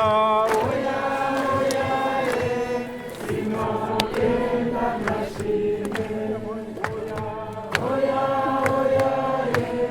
Oya, oya, sinogenda ntashimye. Oya, oya, oya.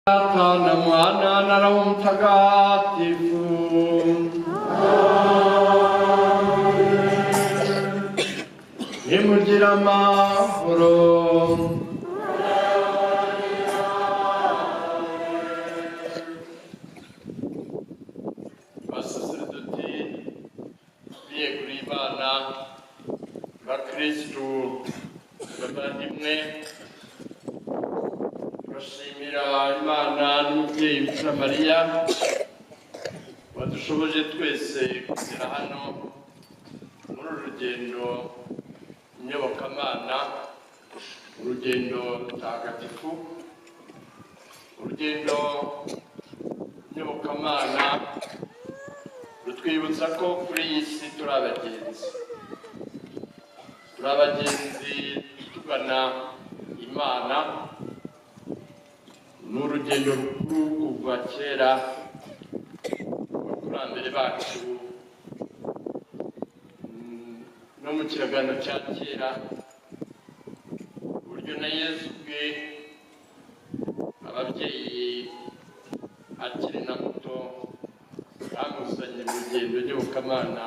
Data na Mwana na Roho Mtakatifu. Nimugire amahoro. Basaseredoti biyeguriye Imana, bakristu bavandimwe, turashimira Imana n'umubyeyi Bikira Mariya wadushoboje twese kugera hano muri uru Urugendo nyobokamana, urugendo rutagatifu, urugendo nyobokamana rutwibutsa ko kuri iyi si turi abagenzi, turi abagenzi tugana Imana. Ni urugendo rukuru kuva kera abakurambere bacu no mu kiragano cya kera, uburyo na Yezu ubwe ababyeyi akiri na muto bamuzanye mu rugendo nyobokamana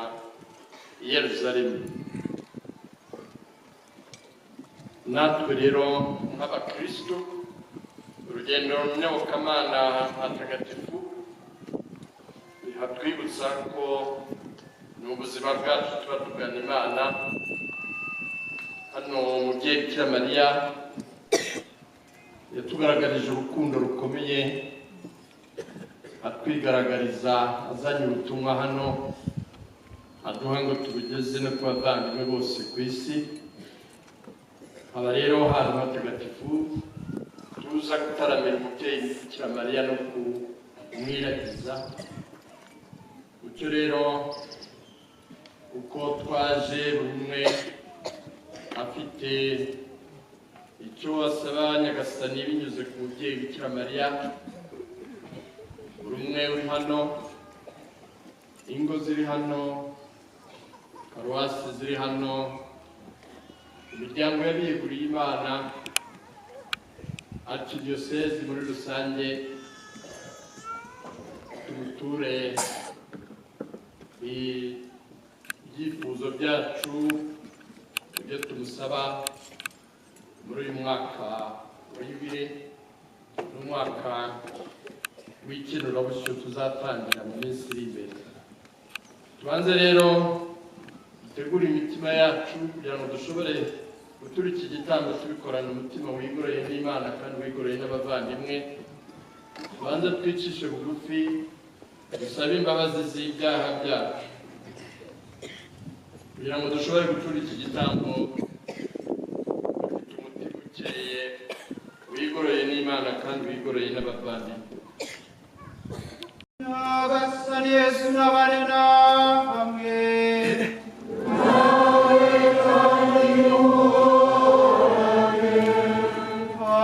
i Yeruzalemu. Natwe rero nk'abakristo, urugendo nyobokamana hatagatifu bihatwibutsa ko ni ubuzima bwacu tuba tugana Imana. Hano umubyeyi Bikira Mariya yatugaragarije urukundo rukomeye, atwigaragariza azanye ubutumwa hano aduha ngo tubugeze no ku bavandimwe bose ku isi. Aba rero ahantu hatagatifu tuza gutaramira umubyeyi Bikira Mariya no kumwiragiza. Bityo rero uko twaje buri umwe afite icyo asaba Nyagasani binyuze ku mubyeyi Bikira Mariya, buri umwe uri hano, ingo ziri hano, paruwasi ziri hano, imiryango y'abiyeguriye Imana, archidiyosezi muri rusange, tumuture ibyifuzo byacu, ibyo tumusaba muri uyu mwaka wa yubile n'umwaka w'ikenurabushyo tuzatangira mu minsi iri imbere. Tubanze rero dutegure imitima yacu kugira ngo dushobore gutura iki gitambo tubikorana umutima wigoroye n'Imana kandi wigoroye n'abavandimwe. Tubanze twicishe bugufi, dusabe imbabazi z'ibyaha byacu kugira ngo dushobore gutura iki gitambo dufite umutima ukeye, wigoroye n'Imana kandi wigoroye n'abavandimwe. Nyagasani Yesu nabane namwe.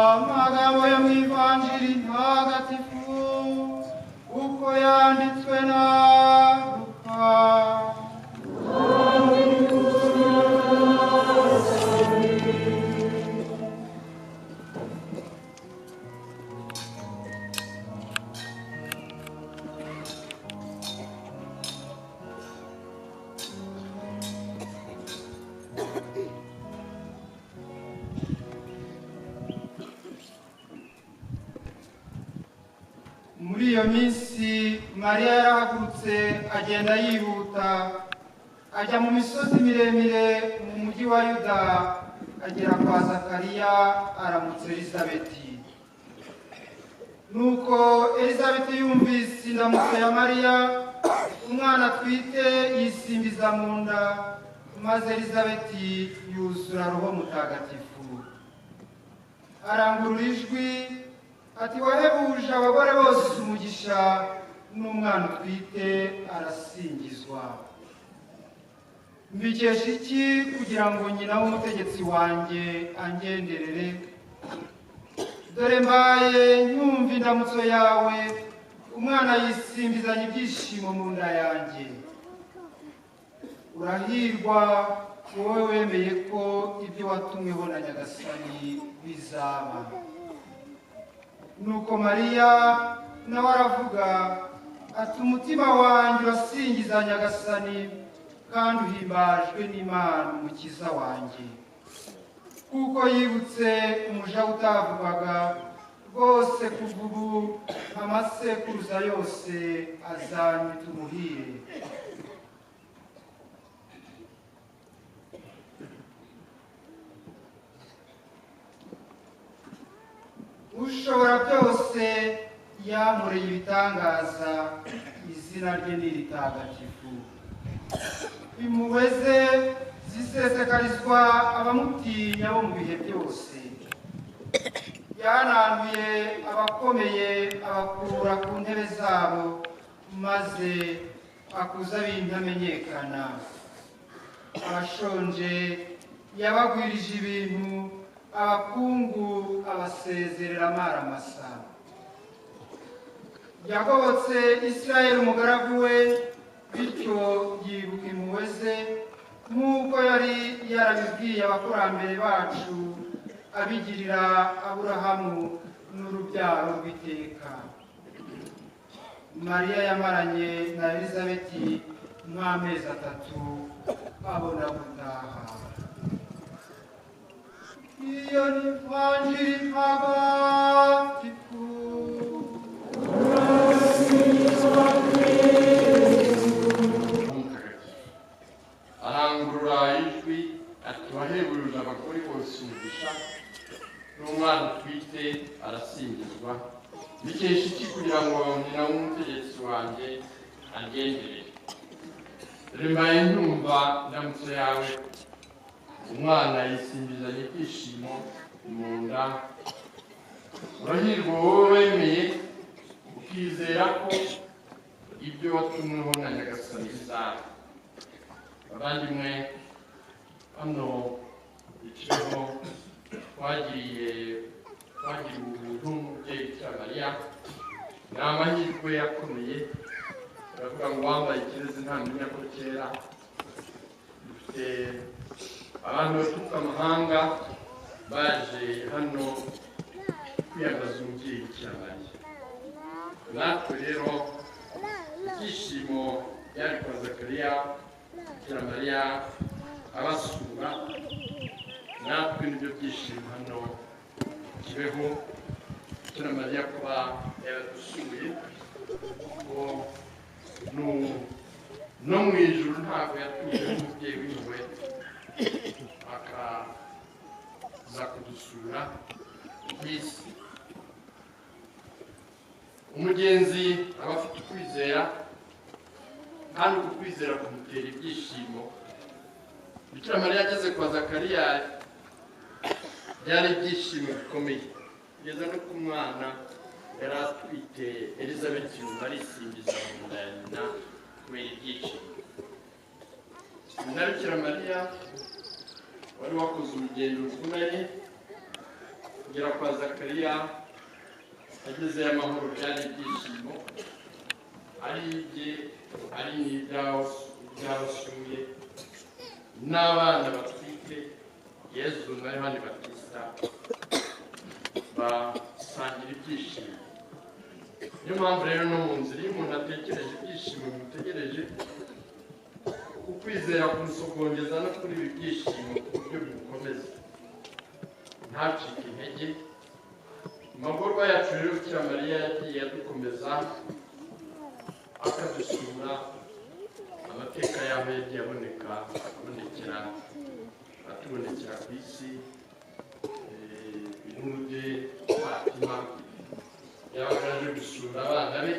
Amagambo yo mu Ivanjiri ntagatifu uko yanditswe na Luka. Muri iyo minsi Mariya yarahagurutse agenda yihuta ajya mu misozi miremire mu mujyi wa Yuda, agera kwa Zakariya aramutsa Elizabeti. Nuko Elizabeti yumvise indamutso ya Mariya, umwana atwite yisimbiza mu nda, maze Elizabeti yuzura Roho Mutagatifu. Arangurura ijwi ati: wahebuje abagore bose umugisha, n'umwana utwite arasingizwa. Mbikesha iki kugira ngo nyina w'umutegetsi wanjye angenderere? Dore mbaye nyumva indamutso yawe, umwana yisimbizanya ibyishimo mu nda yanjye. Urahirwa wowe wemeye ko ibyo watumweho na Nyagasani bizaba. Nuko Mariya nawe aravuga ati: umutima wanjye urasingiza Nyagasani, kandi uhimbajwe n'Imana umukiza wanjye, kuko yibutse umuja utavugwaga rwose. Kuva ubu amasekuruza yose azanyita umuhire. Ushobora byose yankoreye ibitangaza, izina rye ni ritagatifu. Impuhwe ze Zisesekarizwa abamutinya bo mu bihe byose. Yahanantuye abakomeye abakura ku ntebe zabo, maze akuza ab'intamenyekana. Abashonje yabagwirije ibintu, abakungu abasezerera amaramasa. Yagobotse Isirayeli umugaragu we, bityo yibuka impuhwe ze, nk'uko yari yarabibwiye abakurambere bacu, abigirira Aburahamu n'urubyaro rw'iteka. Mariya yamaranye na Elizabeti nk'amezi 3 abona gutaha. Iyo ni Ivanjiri ntagatifu. Arangurura ijwi ati: wahebuje abagore bose umugisha, n'umwana utwite arasingizwa. Bikesha iki kugira ngo nyina w'umutegetsi wanjye agenderere? Dore mbaye ntumva indamutso yawe, umwana yisimbizanye ibyishimo mu nda. Urahirwa wowe wemeye ukizera ko ibyo watumweho na Nyagasani bizaba. Abavandimwe, hano ikibeho twagiriwe ubuntu n'umubyeyi Bikira Mariya, ni amahirwe akomeye. Baravuga ngo wambaye ikirezi ntamenya ko kera. Dufite abantu baturuka amahanga baje hano kwiyambaza umubyeyi Bikira Mariya. Natwe rero ibyishimo byari kwa Zakariya, Bikira Mariya abasura, natwe nibyo byishimo hano Kibeho, Bikira Mariya kuba yaradusuye, kuko no mu ijuru ntabwo yatuje nk'umubyeyi w'impuhwe akaza kudusura ku isi. Umugenzi aba afite ukwizera, kandi uku kwizera kumutera ibyishimo. Bikira Mariya ageze kwa Zakariya byari ibyishimo bikomeye, kugeza no ku mwana yari atwite Elizabeti yumva arisimbiza mu nda ya nyina kubera ibyishimo. Na Bikira Mariya wari wakoze urugendo ruvunanye kugera kwa Zakariya, agezeyo amahoro, byari ibyishimo, ari ibye ari n'iby'abasuye n'abana batwite. Yezu na Yohani Batista basangira ibyishimo. Niyo mpamvu rero no mu nzira iyo umuntu atekereje ibyishimo bimutegereje, ukwizera kumusogongeza no kuri ibi byishimo ku buryo bimukomeza, ntacike intege. Amagorwa yacu rero Bikira Mariya yagiye adukomeza, akadusura. Amateka yaho yagiye aboneka, abonekera atubonekera ku isi. Inkuru Fatima yabaga aje gusura abana be,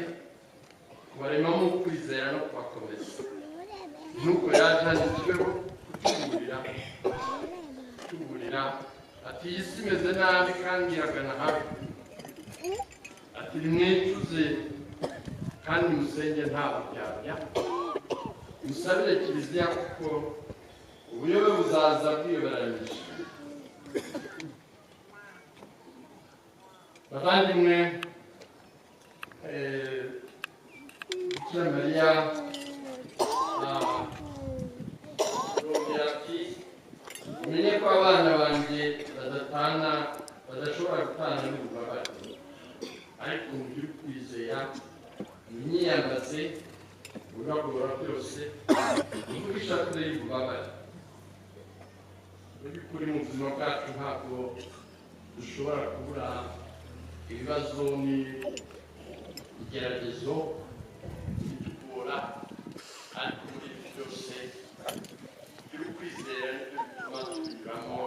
kubaremamo ukwizera no kubakomeza. Nuko yaje hano Kibeho kutuburira ati: iyi si imeze nabi kandi iragana habi, ati nimwicuze kandi musenge nta buryarya, musabire Kiliziya kuko ubuyobe buzaza bwiyoberanyije. Bavandimwe, Bikira Mariya arongera ati: umenye ko abana banjye badatana, badashobora gutana n'ububabare, ariko mugire ukwizera, mwiyambaze ibibagora byose, muvuge ishapule y'ububabare. Mu by'ukuri mu buzima bwacu ntabwo dushobora kubura ibibazo n'ibigeragezo bitugora, ariko muri ibi byose turi ukwizera nibyo bituma tubinyuramo,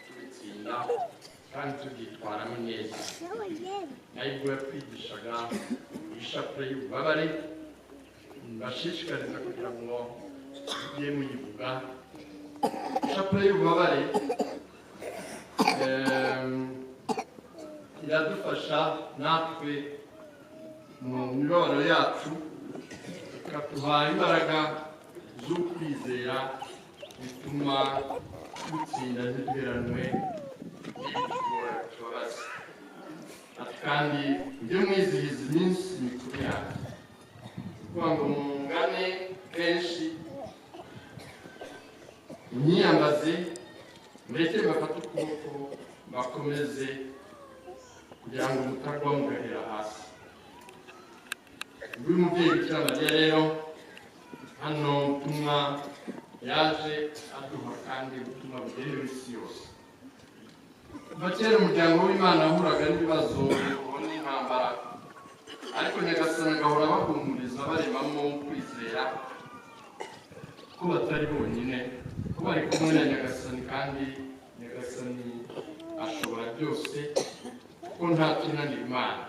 tubitsinda kandi tubyitwaramo neza. Nayo ubwo yatwigishaga ishapule y'ububabare, mbashishikariza kugira ngo mujye muyivuga Ishapule y'ububabare iradufasha natwe mu mibabaro yacu, ikaduha imbaraga z'ukwizera bituma dutsinda ntiduheranwe n'ibitugora bitubabaza. Ati kandi mujye mwizihiza iminsi mikuru yanyu, kuvuga ngo mungane kenshi, mwiyambaze, mureke bafate ukuboko bakomeze, kugira ngo mutagwa mugahera hasi. Uyu mubyeyi Bikira Mariya rero hano ubutumwa yaje aduha, kandi ubutumwa bugenewe isi yose. Kuva kera umuryango w'Imana wahuraga n'ibibazo n'intambara, ariko Nyagasani agahora abahumuriza, baremamo kwizera ko batari bonyine, ko bari kumwe na Nyagasani, kandi Nyagasani ashobora byose, ko nta kinanira Imana.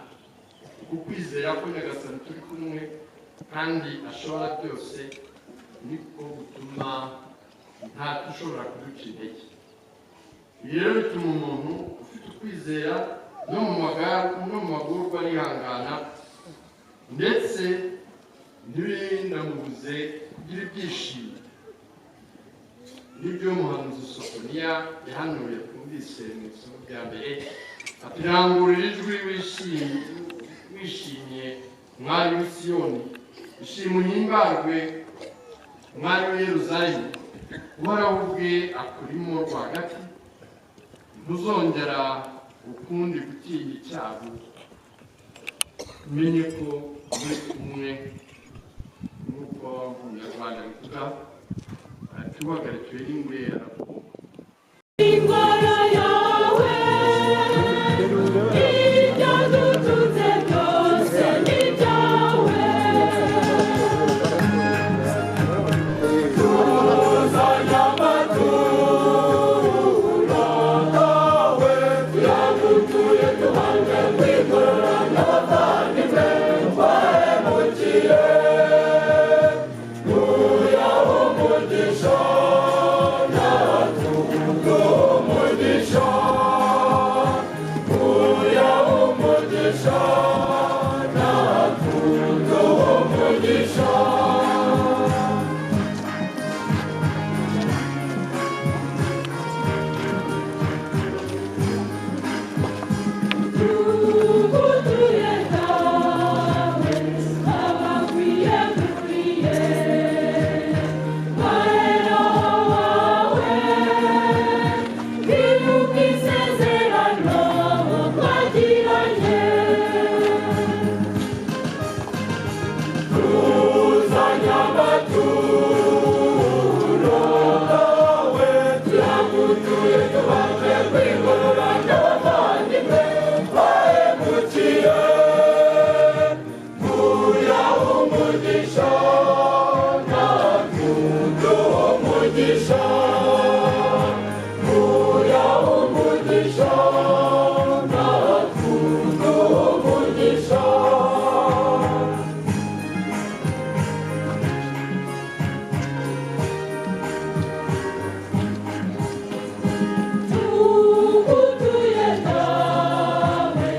Ukwizera ko Nyagasani turi kumwe kandi ashobora byose niko gutuma nta ushobora kuduca intege. Ibi rero bituma umuntu ufite ukwizera no mu magorwa arihangana, ndetse ntibinamubuze kugira ibyishimo. Nibyo umuhanuzi Sofoniya yahanuye, twumvise mu isomo rya mbere, ati: rangurura ijwi wishimye mwari w'i Siyoni, ishima uhimbarwe mwari w'i Yeruzalemu, Uhoraho ubwe akurimo rwagati, ntuzongera ukundi gutinya icyago, umenye ko muri kumwe. Nk'uko Umunyarwanda bivuga, ati uhagarikiwe n'ingwe aravuga. Ingoro yawe, ibyo dutunze byose ni ibyawe. Tuzanye amaturo nawe, turagutuye duhange kwigorora n'abavandimwe twahemukiye. Uyaha umugisha natwe umugisha, uyaha umugisha natwe umugisha. Tugutuye dawe, abakwiye dukwiye, mahero wawe, twibuke isezerano twagiranye. Tuzanye amaturo nawe, turagutuye tubanje kwigorora n'abavandimwe twahemukiye. Uyaha umugisha natwe uduha umugisha, uyaha umugisha natwe uduha umugisha. Tugutuye dawe.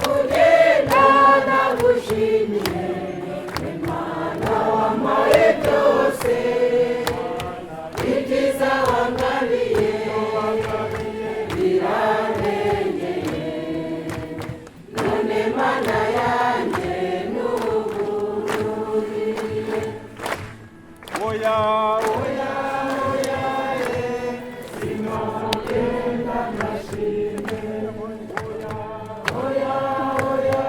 Kugenda nagushimiye, Imana wampaye byose, ibyiza wangabiye birandengeye, none Mana yanjye n'ubunuriye. Oya, oya, oya, Sinogenda ndashimye, oya, oya,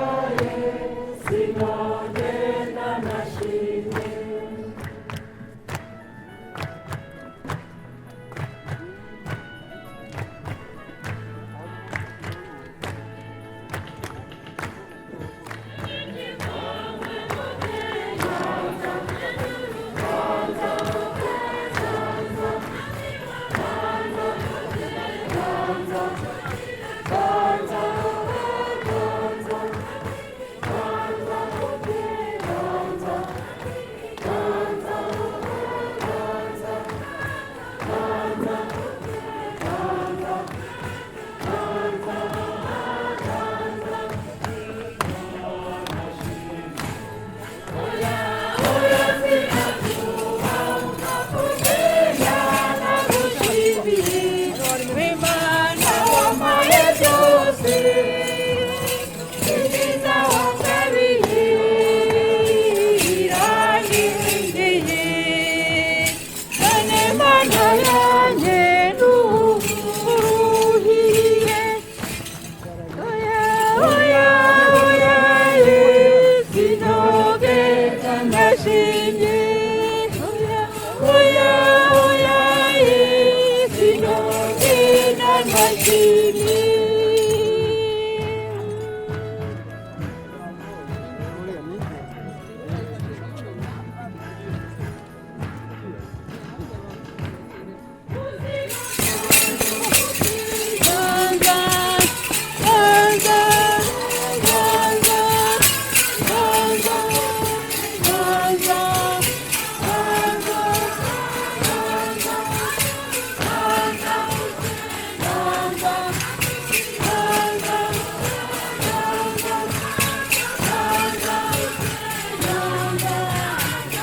sinogenda ndashimye. Ndashimye. Ganza, ganza, ganza, ganza, ganza, ganza, ganza, ganza, ganza, ganza,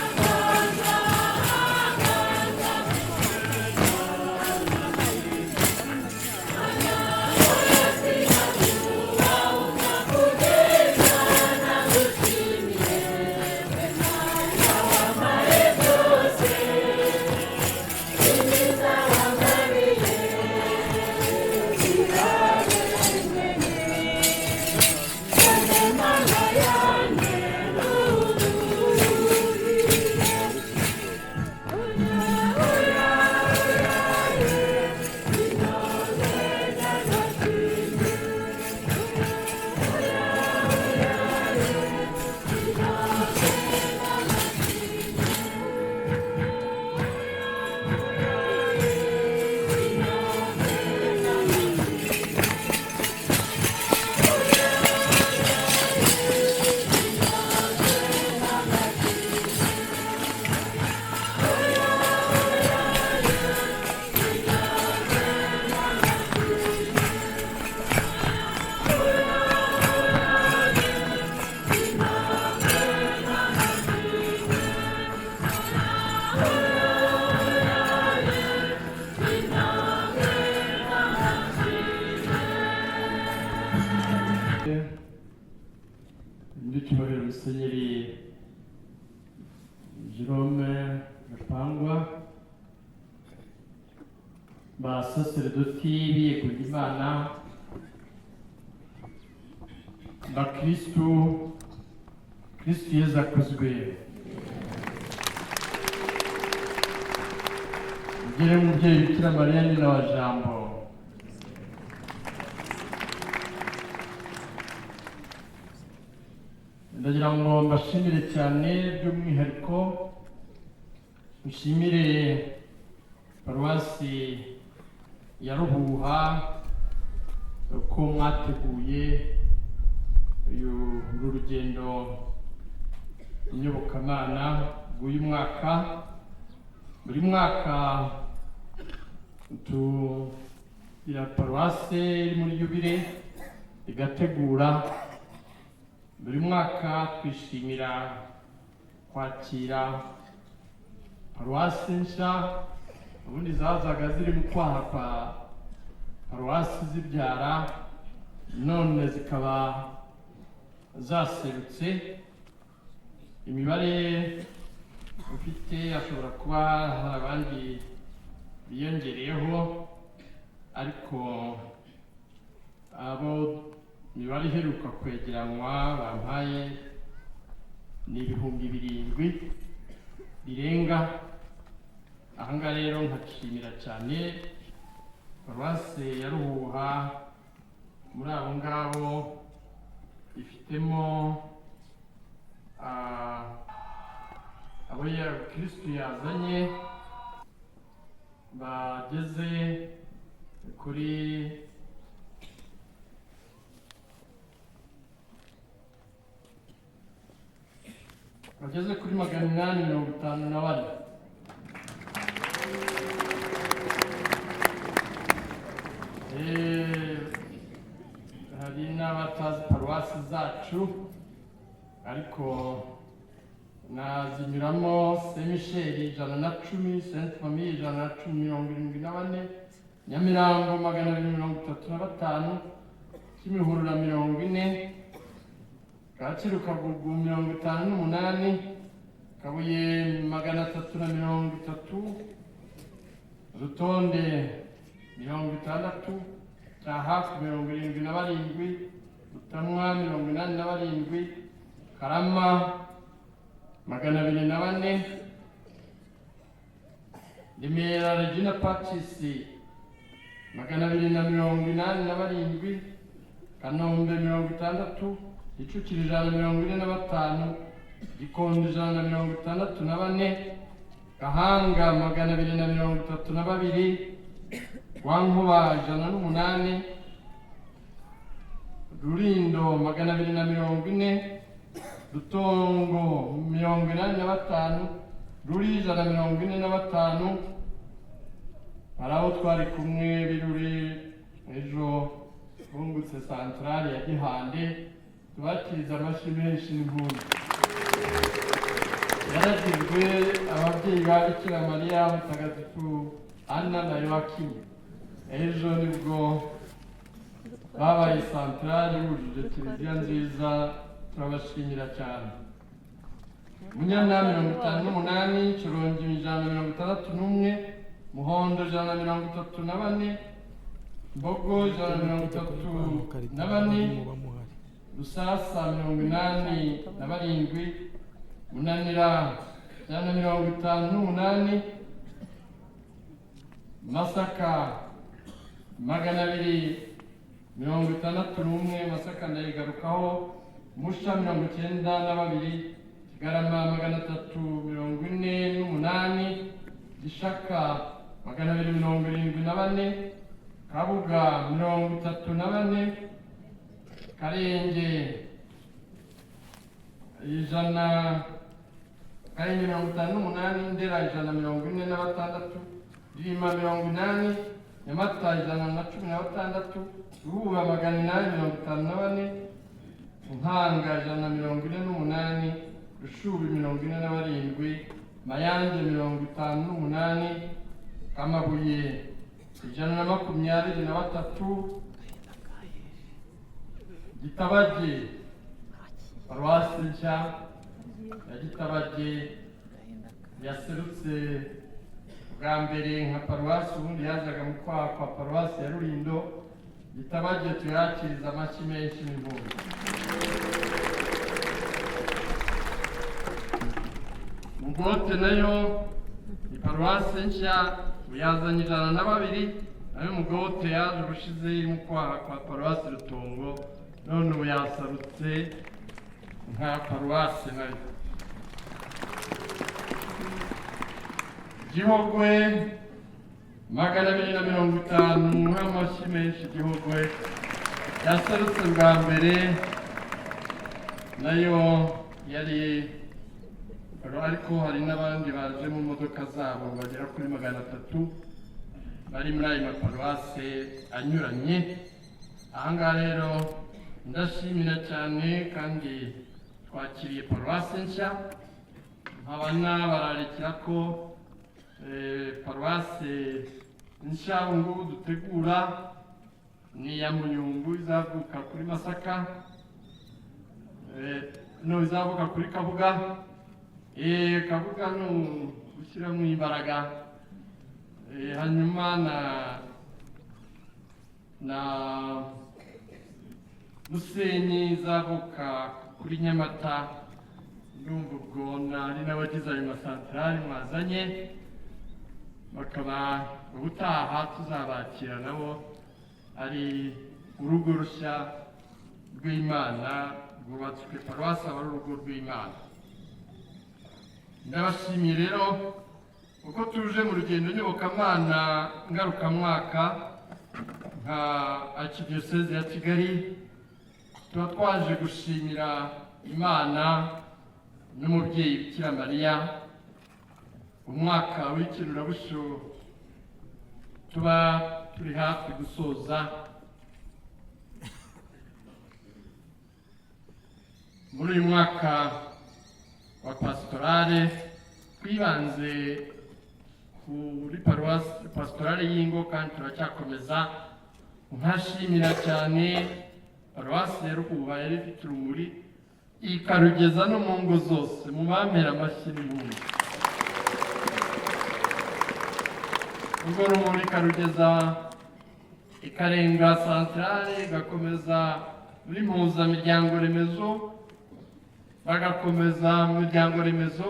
ganza, ganza. Nyiricyubahiro Musenyeri Jerome Gapangwa, basaseredoti biyeguriye Imana, bakristu, Kristu Yezu akuzwe. Mugire umubyeyi Bikira Mariya nyina wa Jambo. Ndagira ngo mbashimire cyane by'umwihariko, nshimire paruwasi ya Ruhuha ko mwateguye uru rugendo nyobokamana rw'uyu mwaka. Buri mwaka tugira paruwasi iri muri yubile igategura. Buri mwaka twishimira kwakira paruwasi nshya, ubundi zazaga ziri mu kwaha kwa paruwasi zibyara, none zikaba zaserutse. Imibare ufite ashobora kuba hari abandi biyongereyeho, ariko abo imibare iheruka kwegeranywa bampaye ni 7000 birenga. Aha ngaha rero nkashimira cyane paruwasi ya Ruhuha, muri abo ngabo ifitemo abo ya Kristu yazanye bageze kuri 854. Hari n'abatazi paruwasi zacu, ariko nazinyuramo: Saint Michel 110, Sainte Famille 174, Nyamirambo 235, Kimihurura 40, Kacyiru Kagugu 58, Kabuye 330, Rutonde 60, Cyahafi 77, Butamwa 87, Karama 204, Remera Regina Pacis 287, Kanombe 60, Kicukiro 145, Gikondo 164, Gahanga 232, Rwankuba 108, Rulindo 240, Rutongo 85, Ruri 145. Hari abo twari kumwe biruri ejo bungutse santarari ya Gihande, tubakiriza amashyi menshi n'impundu. Yaragizwe ababyeyi ba Bikira Mariya Mutagatifu Anna na Yowakimu. Ejo nibwo babaye santarari bujuje kiliziya nziza, turabashimira cyane. Munyana 58, Shyorongi 161, Muhondo 134, Mbogo 134, Rusasa 87, Munanira 158, Masaka 261, Masaka ndayigarukaho, Musha 92, Kigarama 348, Gishaka 274, Kabuga 34, Karenge 100, Karenge 58, Ndera 146, Rilima 80, Nyamata 116, Rubuga 854, Nkanga 148, Rushubi 47, Mayange 58, Kamabuye 123, Gitabage, paruwasi nshya ya Gitabage yaserutse bwa mbere nka paruwasi, ubundi yazaga mu kwaha kwa paruwasi ya Rulindo. Gitabage tuyakiriza amashyi menshi n'impundu. Mugote nayo ni paruwasi nshya yazanye 102, nayo Mugote yaje ubushize iri mu kwaha kwa paruwasi Rutongo, none ubu yasarutse nka paruwasi nayo. Gihogwe 250, nk'amashyi menshi. Gihogwe yaserutse bwa mbere nayo yari, ariko hari n'abandi baje mu modoka zabo bagera kuri 300 bari muri ayo maparuwase anyuranye. Ahangaha rero ndashimira cyane kandi twakiriye paruwase nshya, nkaba nabararikira ko paruwase nshya ubu ngubu dutegura ni iya Muyumbu izavuka kuri Masaka, no izavuka kuri Kabuga. Kabuga ni gushyiramo imbaraga, hanyuma na Musenyi izavuka kuri Nyamata. Ndumva ubwo nari n'abagize ayo masantarari mwazanye, bakaba ubutaha tuzabakira nabo ari urugo rushya rw'Imana rwubatswe, paruwasi aba ari urugo rw'Imana. Ndabashimiye rero uko tuje mu rugendo nyobokamana ngarukamwaka nka Archdiocese ya Kigali, tuba twaje gushimira Imana n'umubyeyi Bikira Mariya. Umwaka w'ikinurabushyo tuba turi hafi gusoza. Muri uyu mwaka wa pastorale twibanze kuri paruwasi pastorale y'ingo, kandi turacyakomeza. Nkashimira cyane paruwasi ya Ruhuha yari ifite urumuri ikarugeza no mu ngo zose, mu bampera amashyi n'impundu. Urwo rumuri ikarugeza ikarenga santarare, igakomeza muri mpuzamiryango remezo, bagakomeza mu miryango remezo,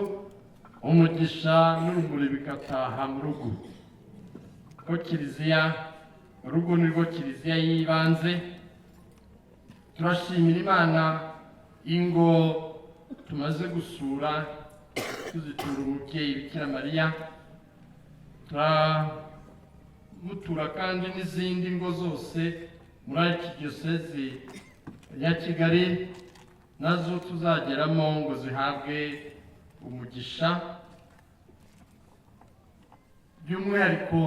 umugisha n'urumuri bigataha mu rugo. Ko kiliziya Urugo ni rwo kiliziya y'ibanze. Turashimira Imana ingo tumaze gusura tuzitura umubyeyi Bikira Mariya. Turamutura kandi n'izindi ngo zose muri Arikidiyosezi ya Kigali, nazo tuzageramo ngo zihabwe umugisha. By'umwihariko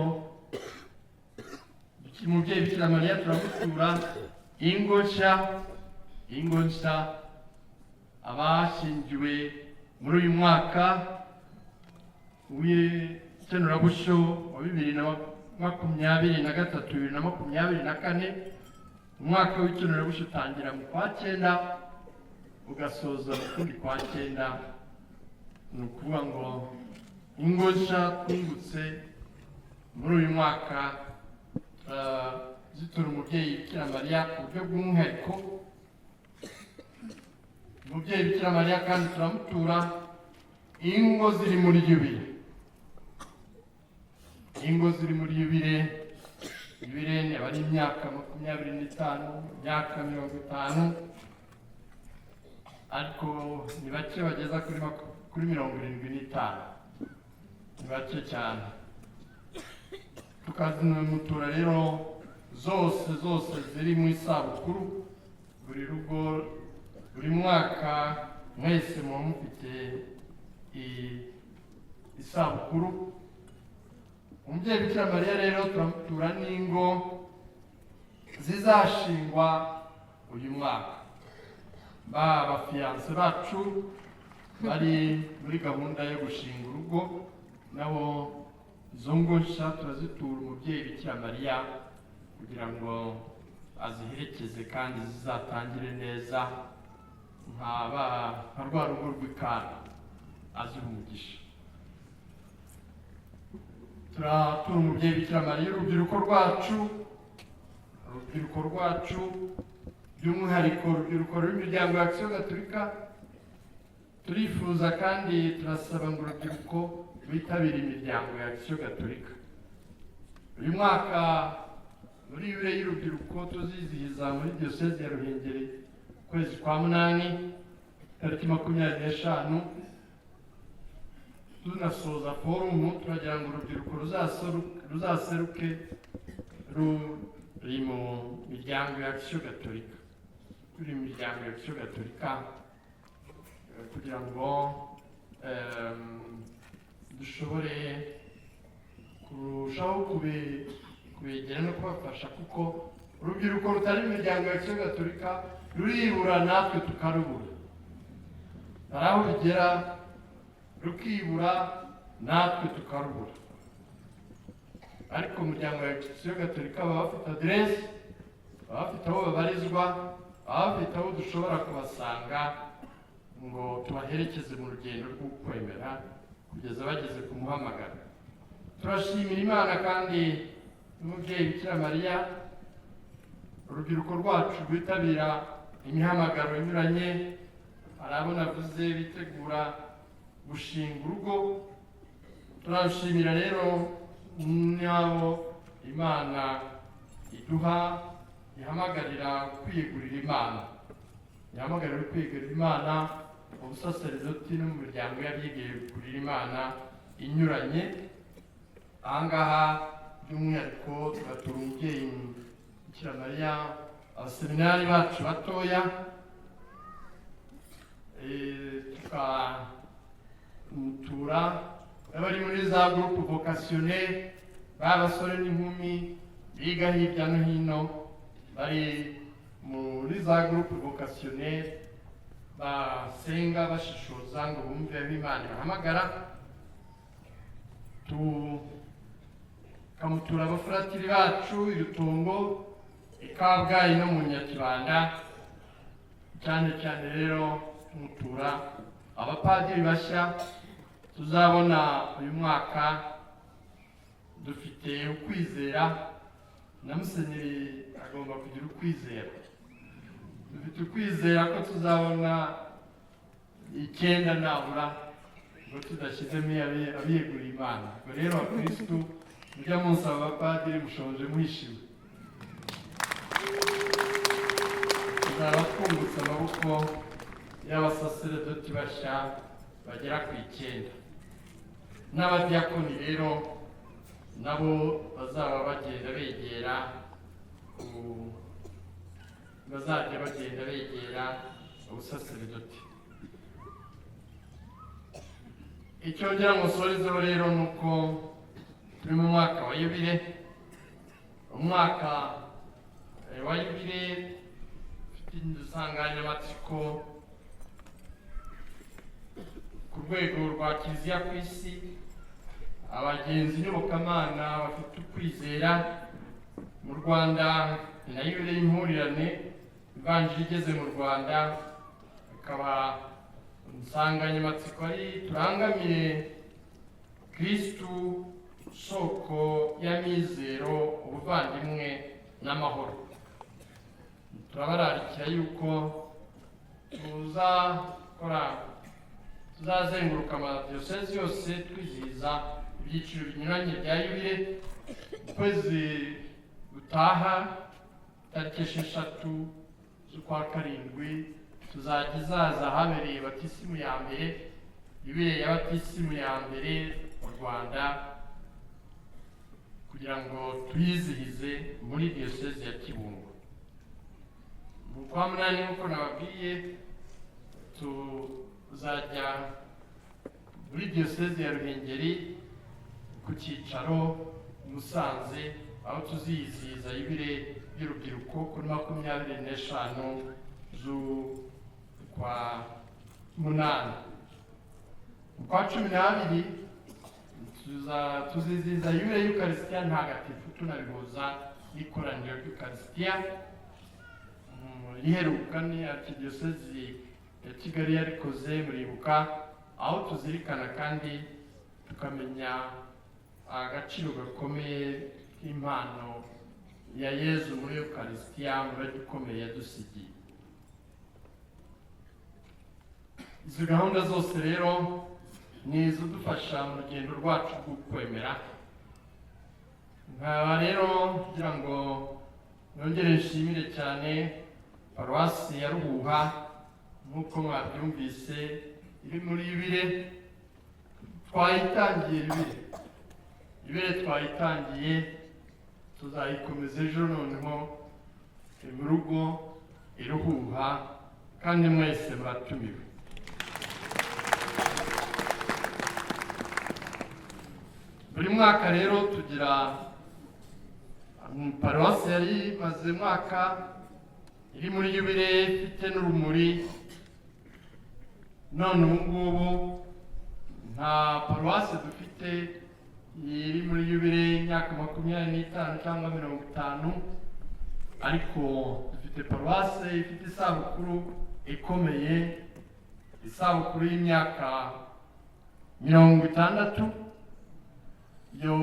umubyeyi Bikira Mariya turamutura ingo nshya, ingo nshya, abashyingiwe muri uyu mwaka w'ikenurabushyo wa 2023, 2024. Umwaka w'ikenurabushyo utangira mu kwa cyenda, ugasoza mu kundi kwa cyenda. Ni ukuvuga ngo ingo nshya twungutse muri uyu mwaka zitura umubyeyi Bikira Mariya ku buryo bw'umwihariko. Umubyeyi Bikira Mariya kandi turamutura ingo ziri muri yubile, ingo ziri muri yubile. Yubile ni aba ari imyaka 25, imyaka 50, ariko ni bake bageza kuri 75, ni bake cyane. Tukazimutura rero zose zose ziri mu isabukuru. Buri rugo, buri mwaka, mwese muba mufite isabukuru. Umubyeyi Bikira Mariya rero turamutura n'ingo zizashingwa uyu mwaka, ba bafiancés bacu bari muri gahunda yo gushinga urugo, nabo izo ngo nshya turazitura umubyeyi Bikira Mariya kugira ngo aziherekeze kandi zizatangire neza nka rwa rugo rw'Ikana, aziha umugisha. Turatura umubyeyi Bikira Mariya urubyiruko rwacu, urubyiruko rwacu by'umwihariko urubyiruko rw'imiryango ya Action Gatolika. Turifuza kandi turasaba ngo urubyiruko rwitabire imiryango ya Action Gatolika. Uyu mwaka muri yubile y'urubyiruko tuzizihiza muri Diyosezi ya Ruhengeri, ukwezi kwa munani, tariki 25, tunasoza forumu, turagira ngo urubyiruko ruzaseruke ruri mu miryango ya Action Gatolika, turi mu miryango ya Action Gatolika, kugira ngo dushobore kurushaho kubegera no kubafasha, kuko urubyiruko rutari mu miryango ya Action Gatolika ruribura, natwe tukarubura. Hari aho bigera rukibura, natwe tukarubura, ariko umuryango wa Action Gatolika baba bafite aderesi, baba bafite aho babarizwa, baba bafite aho dushobora kubasanga ngo tubaherekeze mu rugendo rw'ukwemera kugeza bageze ku muhamagaro. Turashimira Imana kandi n'umubyeyi Bikira Mariya urubyiruko rwacu rwitabira imihamagaro inyuranye. Hari abo navuze bitegura gushinga urugo. Turashimira rero n'abo Imana iduha, ihamagarira kwiyegurira Imana, ihamagarira kwiyegurira Imana mu busaseridoti no mu miryango y'abiyegurira Imana inyuranye. Ahangaha by'umwihariko tugatura umubyeyi Bikira Mariya abaseminari bacu batoya, tukamutura n'abari muri za groupes vocationnels, b'abasore n'inkumi biga hirya no hino bari muri za groupes vocationnels, basenga bashishoza ngo bumve aho Imana ibahamagara. Tukamutura abafuratiri bacu i Rutongo, i Kabgayi no mu Nyakibanda. Cyane cyane rero tumutura abapadiri bashya tuzabona uyu mwaka. Dufite ukwizera, na musenyeri agomba kugira ukwizera. Dufite ukwizera ko tuzabona icyenda nabura, ngo tudashyizemo abiyeguriye Imana. Ubwo rero abakirisitu mujya munsaba abapadiri, mushonje muhishiwe. Tuzaba twungutse amaboko y'abasaseredoti bashya bagera ku 9, n'abadiyakoni rero nabo bazaba bagenda begera bazajya bagenda begera ubusaseredoti. Icyo ngira ngo nsorezeho rero ni uko turi mu mwaka wa yubile. Umwaka wa yubile ufite insanganyamatsiko ku rwego rwa Kiliziya ku isi, abagenzi nyobokamana bafite ukwizera. Mu Rwanda ni na yubile y'impurirane, ivanjiri igeze mu Rwanda, ikaba insanganyamatsiko ari turangamiye Kristu soko y'amizero, ubuvandimwe n'amahoro. Turabararikira yuko tuzazenguruka amadiyosezi yose twizihiza ibyiciro binyuranye bya yubile. Ukwezi gutaha, tariki 6 z'ukwa 7, tuzajya izaza ahabereye batisimu ya mbere, yubile ya batisimu ya mbere mu Rwanda, kugira ngo tuyizihize muri diyosezi ya Kibungo. Mu kwa 8, nk'uko nababwiye, tuzajya muri diyosezi ya Ruhengeri ku cyicaro Musanze, aho tuzizihiza yubile y'urubyiruko kuri 25 z'ukwa 8. Mu kwa 12 tuzizihiza yubile y'Ukarisitiya ntagatifu, tunabihuza n'ikoraniro ry'Ukarisitiya. Riheruka ni Arikidiyosezi ya Kigali yarikoze, muribuka, aho tuzirikana kandi tukamenya agaciro gakomeye k'impano ya Yezu muri Ukarisitiya, umurage ukomeye yadusigiye. Izo gahunda zose rero ni izidufasha mu rugendo rwacu rwo kwemera. Nkaba rero kugira ngo nongere nshimire cyane paruwasi ya Ruhuha, nk'uko mwabyumvise iri muri yubile twayitangiye. Yubile twayitangiye, tuzayikomeza ejo noneho mu rugo iruhuha, kandi mwese muratumiwe. Buri mwaka rero tugira paruwasi yari imaze umwaka iri muri yubile ifite n'urumuri, none ubu ngubu nta paruwasi dufite iri muri yubile y'imyaka 25 cyangwa 50, ariko dufite paruwasi ifite isabukuru ikomeye, isabukuru y'imyaka 60, yo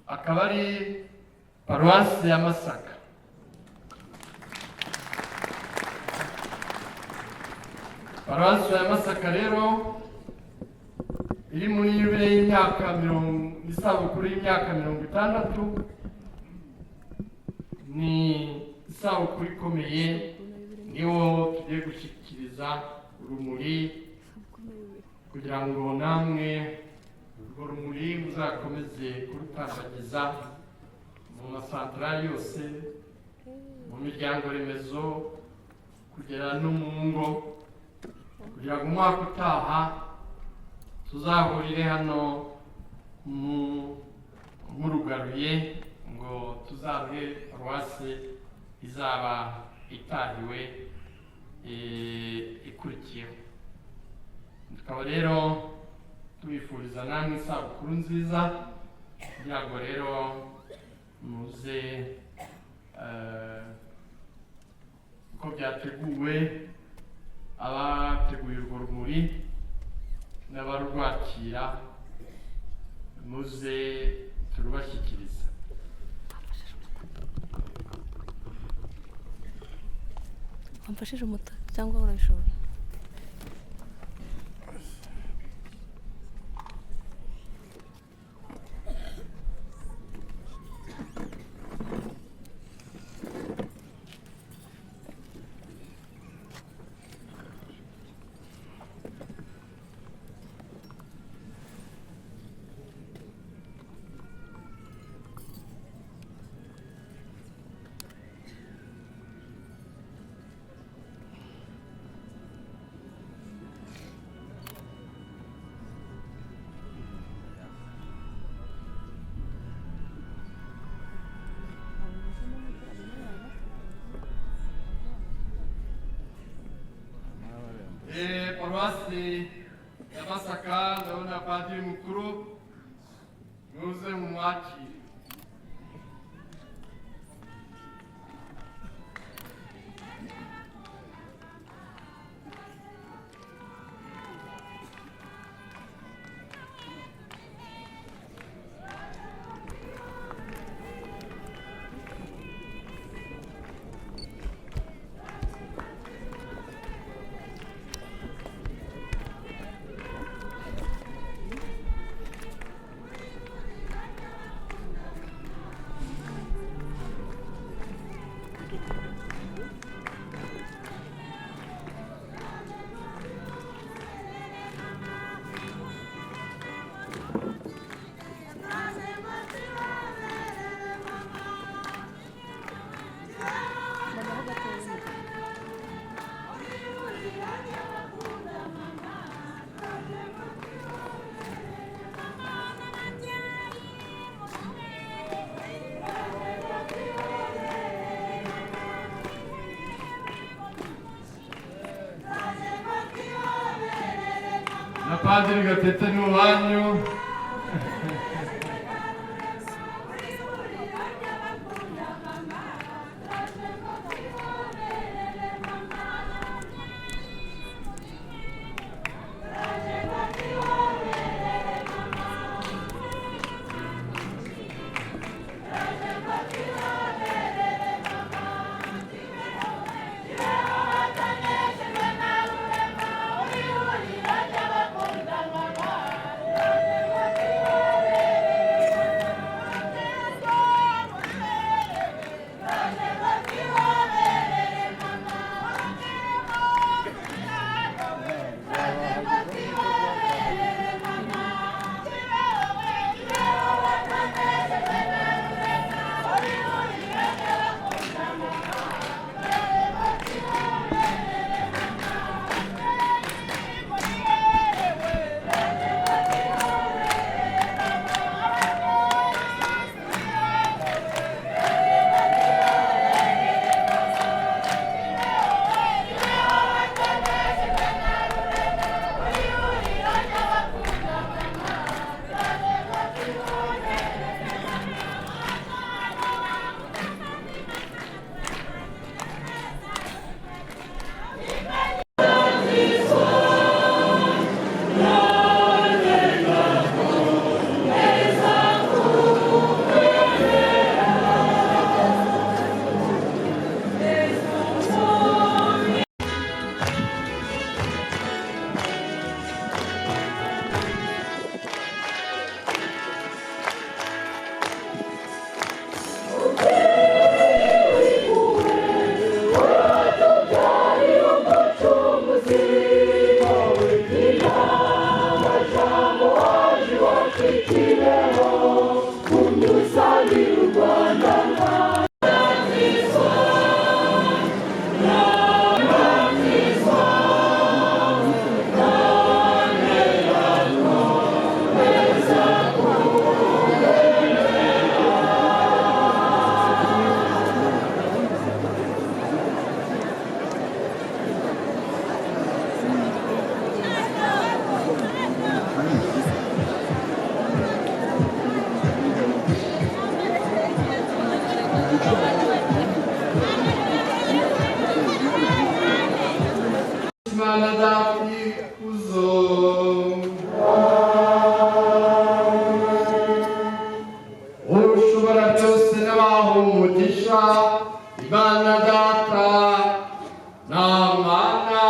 akaba ari paruwasi ya Masaka. Paruwasi ya Masaka rero iri muri yubile y'imyaka mirongo, isabukuru y'imyaka 60, ni isabukuru ikomeye, niwo tugiye gushyikiriza urumuri kugira ngo namwe urwo rumuri muzakomeze kurutambagiza mu masantarari yose, mu miryango remezo, kugera no mu ngo, kugira ngo umwaka utaha tuzahurire hano murugaruye, ngo tuzaruhe paruwasi izaba itahiwe ikurikiyeho. Tukaba rero tubifuriza namwe isabukuru nziza, kugira ngo rero muze uko byateguwe, abateguye urwo rumuri n'abarwakira, muze turubashyikiriza. Wamfashije umutaka cyangwa urabishobora? Paruwasi ya Masaka, ndabona padiri mukuru, muze mumwakire. Na padiri Gatete ni uwanyu. Imana data ikuzo. Ushobora byose n'abaha umugisha, Imana data na Mwana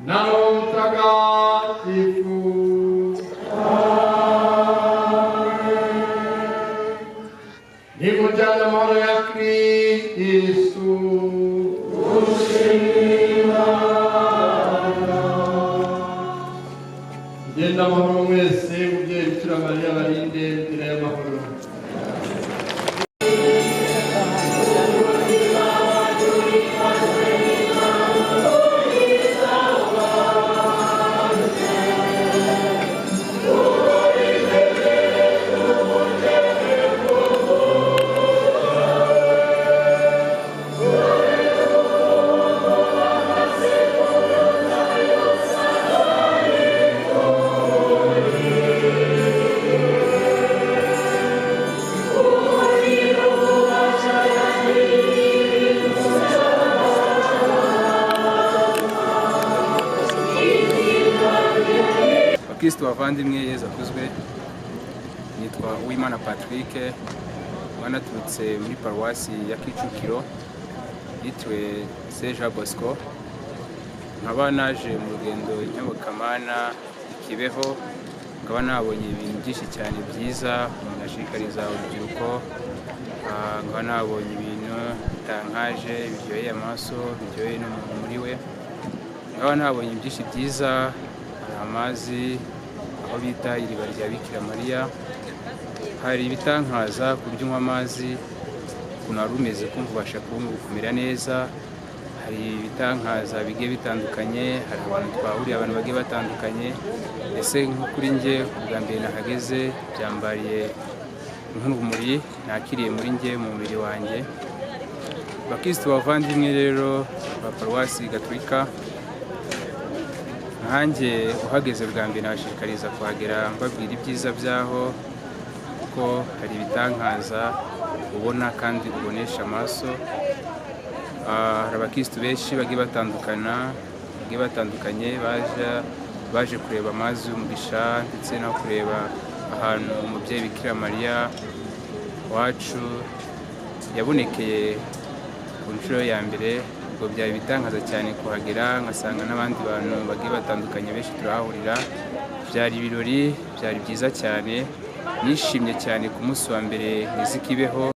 na Roho Mutagatifu. Nimujyane amahoro ya Kristu. Genda amahoro mwese, mubyeyi Bikira Mariya barinde inzira y'amahoro. Thank you. Bakristo bavandimwe, Yezu akuzwe. Nitwa Uwimana Patrick, wanaturutse muri paruwasi ya Kicukiro yitiriwe Saint Jean Bosco, nkaba naje mu rugendo nyobokamana i Kibeho, nkaba nabonye ibintu byinshi cyane byiza umuntu ashishikariza urubyiruko. Nkaba nabonye ibintu bitangaje, biryoheye amaso, biryoheye n'umuntu muri we. Nkaba nabonye byinshi byiza. Hari amazi aho bita iriba rya Bikira Mariya, hari ibitangaza ku buryo unywa amazi ukuntu wari umeze kumva ubasha kumera neza. Hari ibitangaza bigiye bitandukanye, hari abantu twahuriye, abantu bagiye batandukanye. Ese nko kuri njye, ubwa mbere nahageze byambariye nk'urumuri nakiriye muri njye, mu mubiri wanjye. Bakristo bavandimwe rero ba paruwasi gatolika, nkanjye uhageze bwa mbere nabashishikariza kuhagera, mbabwira ibyiza byaho, kuko hari ibitangaza ubona kandi ubonesha amaso. Hari abakirisitu benshi bagiye batandukana, bagiye batandukanye, baje kureba amazi y'umugisha ndetse no kureba ahantu umubyeyi Bikira Mariya wacu yabonekeye ku nshuro ya mbere. Ubwo byari ibitangaza cyane kuhagera nkasanga n'abandi bantu bagiye batandukanye benshi turahahurira. Byari ibirori, byari byiza cyane, nishimye cyane ku munsi wa mbere ngeze i Kibeho.